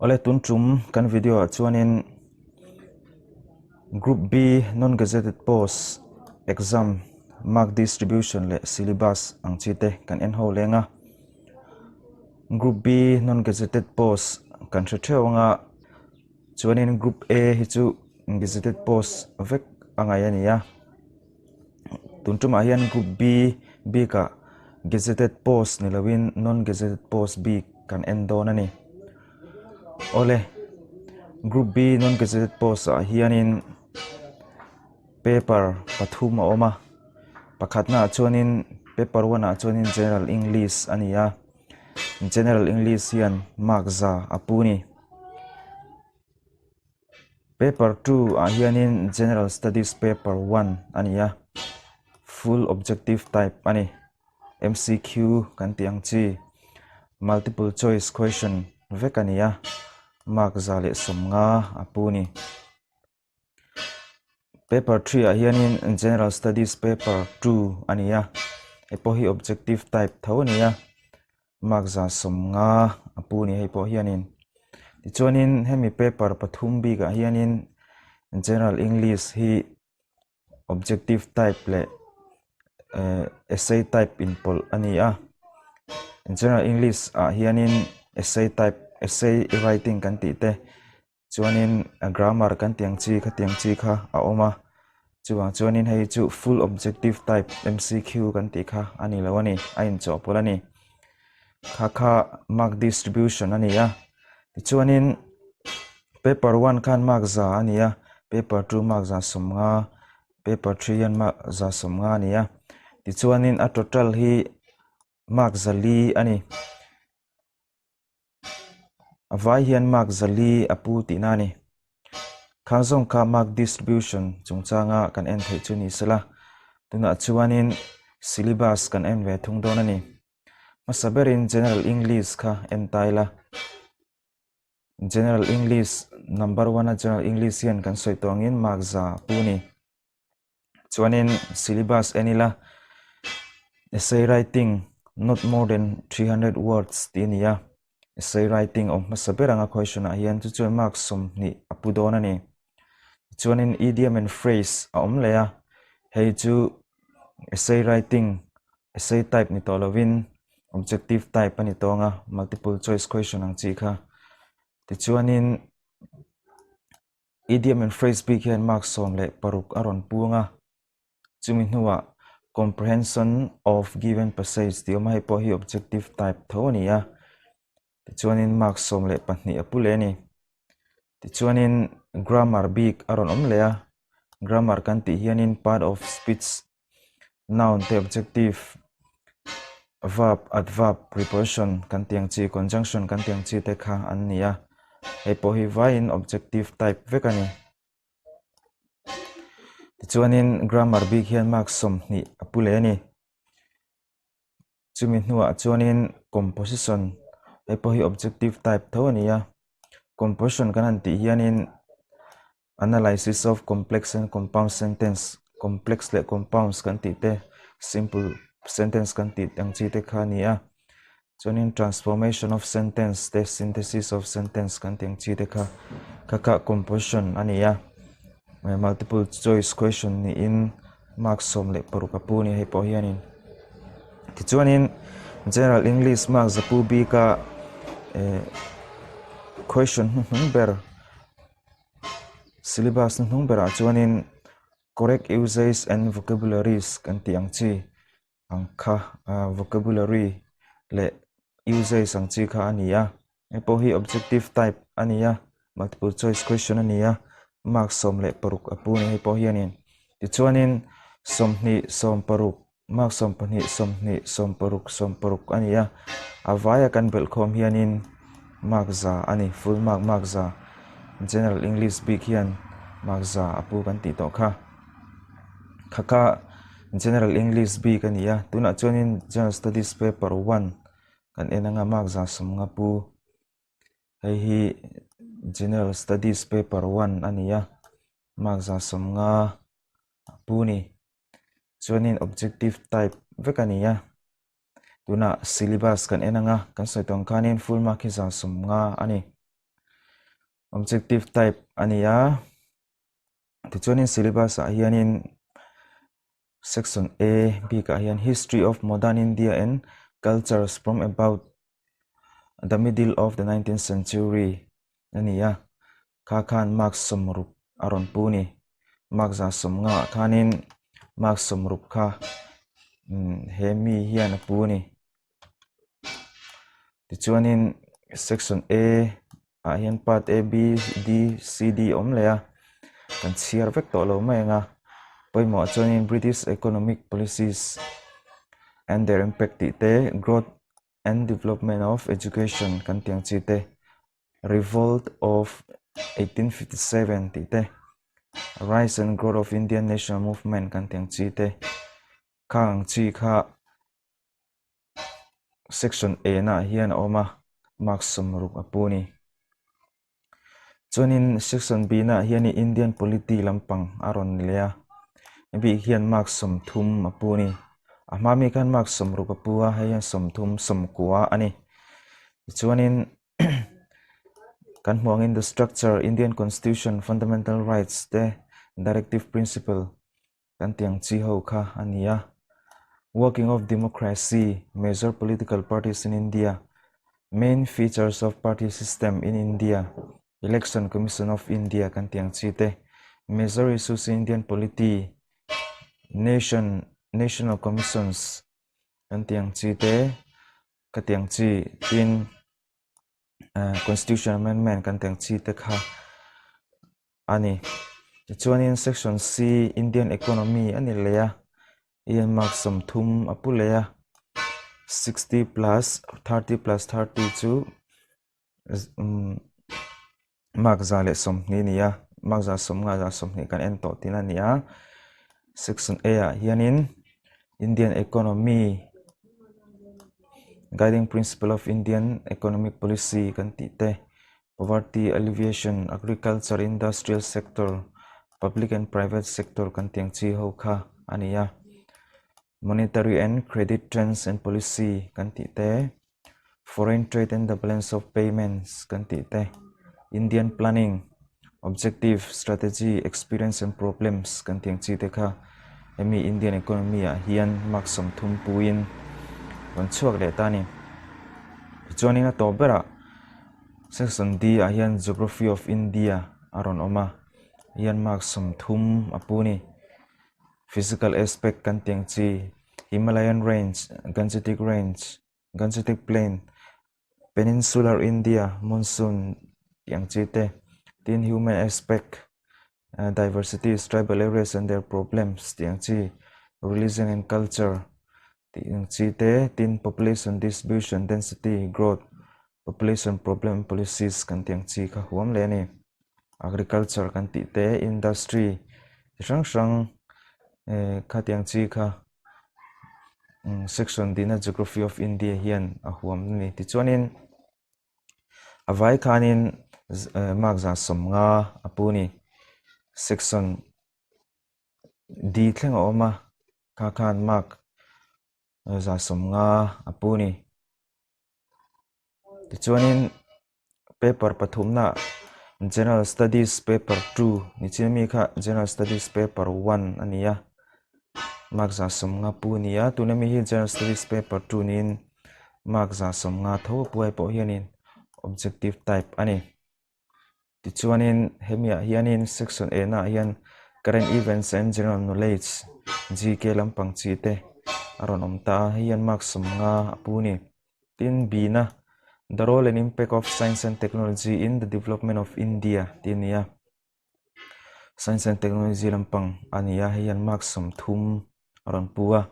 Awle tun tum kan video ah chuanin Group B non-gazetted post exam mark distribution leh syllabus ang chi te kan en ho leng a. Group B non-gazetted post kan hre theuh anga chuanin Group A hi chu gazetted post vek a ngaih a ni a. Tun tumah hian Group B bikah gazetted post ni loin non-gazetted post bik kan en dawn a ni. Awle, Group B non-gazetted post ah hianin paper pathum a awm a, pakhatnaah chuanin paper one ah chuanin General English a ni a, General English hian mark za a pu a ni. Paper 2 ah hianin General Studies Paper 1 a ni a, full objective type a ni. MCQ kan tih ang chi, multiple choice question vek a ni a, mark 150 a pu a ni. Paper 3 ah hianin General Studies Paper 2 a ni a, hei pawh hi objective type tho a ni a. Mark 50 a pu a ni hei pawh hianin. Tichuanin hemi paper pathum bikah hianin General English hi objective type leh eh essay type inpawlh a ni a. General English ah hianin essay type essay writing kan tih te Chuanin grammar kan tih ang chi khatiang chi kha a awm a, chuvang chuanin hei chu full objective type MCQ kan tih kha a ni lo a ni, a inchawhpawlh a ni. Kha kha mark distribution a ni a, tichuanin paper one khan mark za a ni a, paper two mark 150, paper three hian mark 150 a ni a, tichuanin a total hi mark 400 a ni. A vai hian mark 400 a pu tihna a ni. Khang zawng kha mark distribution chungchanga kan en theih chu ni sela, tunah chuanin syllabus kan en ve thung dawn a ni. Hmasa berin General English kha en ta ila. General English number one a General English hian kan sawi tawh angin mark 100 a pu a ni. Chuanin syllabus en ila essay writing not more than 300 words tih a ni a, essay writing awm hmasa ber anga question ah hian chu chuan mark 20 a pu dawn a ni. Chuanin idiom and phrase a awm leh a, hei chu essay writing essay type ni tawh lovin objective type a ni tawng a, multiple choice question ang chi kha. Tichuanin Idiom and phrase bik hian mark 16 a rawn puang a, chumi hnuah comprehension of given passage tih awm a, hei pawh hi objective type tho a ni a, tichuanin mark 12 a pu leh a ni. Tichuanin grammar bik a rawn awm leh a, grammar kan tih hianin part of speech Noun te objective, verb, adverb, preposition kan tih ang chi, conjunction kan tih ang chi te kha an ni a. Hei pawh hi vaiin objective type vek a ni. Tichuanin grammar bik hian mark 20 a pu leh a ni. Chumi hnuah chuanin composition hei pawh hi objective type tho a ni a. Composition kan han tih hianin Analysis of complex and compound sentence, complex leh compounds kan tih te, simple sentence kan tih ang chi te kha a ni a. Chuanin transformation of sentence te, synthesis of sentence kan tih ang chi te kha kha kha composition a ni a. Multiple choice question niin mark 16 a pu a ni hei pawh hianin. Tichuanin General English mark 100 bika eh question hnuhnung ber Syllabus hnuhnung berah chuanin correct usage and vocabularies kan tih ang chi ang kha ah vocabulary leh usage ang chi kha a ni a hei pawh hi objective type a ni a multiple choice question a ni a mark 16 a pu a ni hei pawh hianin tichuanin 20 16 Mark 20, 20, 60, 60 a ni a, a vaia kan belh khawm hianin mark 100 a ni, full mark mark 100, General English bik hian mark 100 a pu kan tih tawh kha. Kha kha General English bik a ni a, tunah chuanin General Studies Paper 1 kan en anga mark 150 pu. Hei hi General Studies Paper 1 a ni a, mark 150 a pu a ni. Chuanin objective type vek a ni a, tunah syllabus kan en ang a, kan sawi tawng khanin full mark hi 150 a ni. Objective type a ni a, tichuanin syllabus ah hianin section A bikah hian History of Modern India and Cultures from about the middle of the nineteenth century a ni a, kha khan mark sawmruk a rawn pu ni. Mark za sawmnga ah khanin mark sawmruk kha he mi hian a pu a ni. Tichuanin section A ah hian part A B D C D a awm leh a kan chhiar vek tawh lo mai ang a pawimawh ah chuanin British economic policies and their impact tih te growth and development of education kan tih ang chi te revolt of 1857 tih te rise and growth of Indian national movement kan tih ang chi te khang ang chi kha. Section A naah hian a awm a, mark sawmruk a pu a ni. Chuanin section B naah hian Indian polity lampang a rawn ni leh a, hemi hian mark 30 a pu a ni. A hma mi khan mark 60 a pu a, hei hian 30 90 a ni. Tichuanin kan hmuh angin the structure, Indian constitution, fundamental rights te, directive principle Kan tiang chi ho kha a ni a. Working of Democracy, Major Political Parties in India, Main Features of Party System in India, Election Commission of India kan tiang chi te, Major Issues in Indian Polity, Nation, National Commissions kan tiang chi te, ka tiang chi tin Constitution Amendment kan tih ang chi te kha a ni. Tichuanin Section C Indian Economy a ni leh a, hian mark 30 a pu leh a, 60 plus 30 plus 30 chu Mark 120 a ni a, mark 150 120 kan en tawh tihna a ni a. Section A ah hianin Indian Economy Guiding Principle of Indian Economic Policy kan tih te, Poverty Alleviation, Agriculture, Industrial Sector, Public and Private Sector kan tih ang chi ho kha a ni a. Monetary and Credit Trends and Policy kan tih te. Foreign Trade and the Balance of Payments kan tih te, Indian Planning, Objective, Strategy, Experience and Problems kan tih ang chi te kha hemi Indian Economy ah hian mark 30 puiin rawn chhuak leh ta a ni. Tichuanin a tawp berah Section D ah hian Geography of India a rawn awm a, hian mark 30 a pu a ni. Physical aspect kan tih ang chi Himalayan Range, Gangetic Range, Gangetic Plain, Peninsular India, Monsoon tih ang chi te, tin Human Aspect, Diversities, Tribal Areas and their Problems tih ang chi, Religion and Culture tih ang chi te, tin Population Distribution, Density, Growth, Population Problem and Policies kan tih ang chi kha huam leh a ni. Agriculture kan tih te, Industry chi hrang hrang kha tih ang chi kha. Section dina Geography of India hian a huam a ni. Tichuanin a vai khanin mark 150 a pu a ni. Section D thleng a awm a, kha khan mark 150 a pu a ni. Tichuanin paper pathumna General Studies paper 2 ni chin mi kha General Studies paper 1 a ni a, mark 150 pu a ni a, tuna mi hi General Studies paper 2 niin mark 150 tho a pu ai pawh hianin objective type a ni. Tichuanin hemiah hianin section A naah hian current events and general knowledge GK lampang chi te a rawn awm ta a, hei hian mark 50 a pu a ni. Tin B na the role and impact of science and technology in the development of India tih a ni a, science and technology lampang a ni a, hei hian mark 30 a rawn pu a.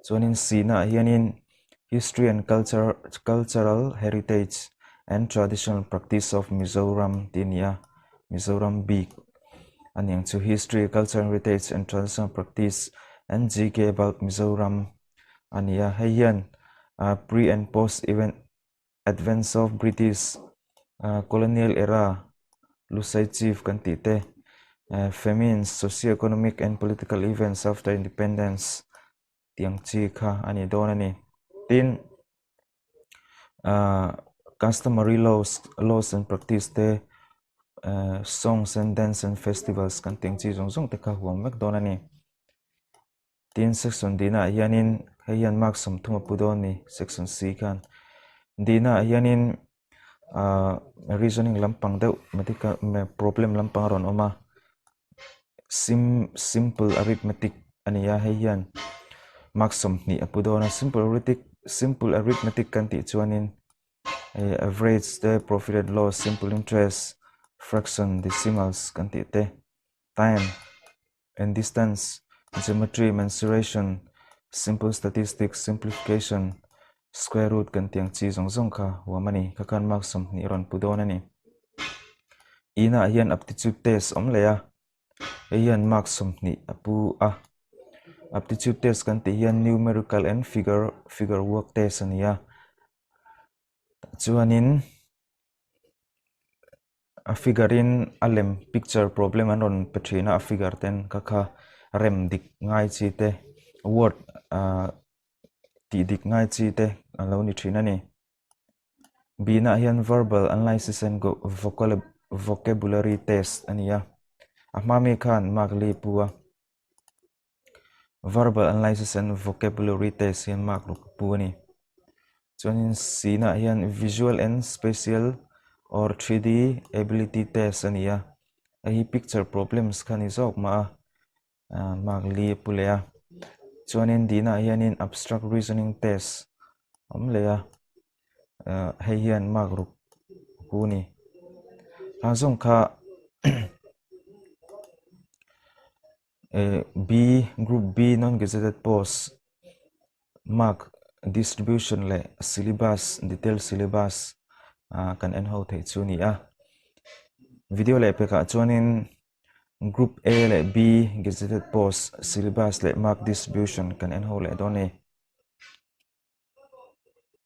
Chuanin C naah hianin History and Culture Cultural Heritage and Traditional Practice of Mizoram tih a ni a, Mizoram bik a ni ang chu. History, Culture, Heritage and Traditional Practice and GK about Mizoram a ni a, hei hian pre and post event advance of British colonial era Lusai chief kan tih te famines, socio-economic and political events after independence tiang chi kha a ni dawn a ni. Tin, ahh customary laws, laws and practice te. Songs and Dance and Festivals kan tih ang chi zawng zawng te kha huam vek dawn a ni. Tin, section D-naah hianin hei hian mark 30 a pu dawn a ni, section C khan. D-naah hianin ahh reasoning lampang deuh medical problem lampang a rawn awm a, sim simple arithmetic a ni a, hei hian mark 20 a pu dawn a, simple arithmetic simple arithmetic kan tih chuanin hei average te profit and loss simple interest fraction decimals kan tih te time and distance, geometry, mensuration, simple statistics, simplification, square root kan tih ang chi zawng zawng kha huam a ni. Kha khan mark 20 a rawn pu dawn a ni. Inah hian aptitude test awm leh a, hei hian mark 20 a pu a. Aptitude test kan tih hian numerical and figure figure work test a ni a. Chuanin A figure in a lem picture problem an rawn pe thin a a figure ten kha kha rem dik ngai chi te word ah tih dik ngai chi te a lo ni thin a ni. Bihnaah hian verbal analysis and vocabulary test a ni a a hma mi khan mark li pu a. Verbal analysis and vocabulary test hian mark ruk pu a ni. Chuanin C-naah hian visual and spatial or 3D ability test a ni a, hei hi picture problems kha a ni zawk mah a, ah mark li a pu leh a. Chuanin D-naah hianin abstract reasoning test a awm leh a, ah hei hian mark ruk a pu a ni. A zawng kha Eh B group B non gazetted post mark distribution leh syllabus detail syllabus ah kan en ho theih chu a ni a video leh pekah chuanin group A leh B gazetted post syllabus leh mark distribution kan en ho leh dawn a ni.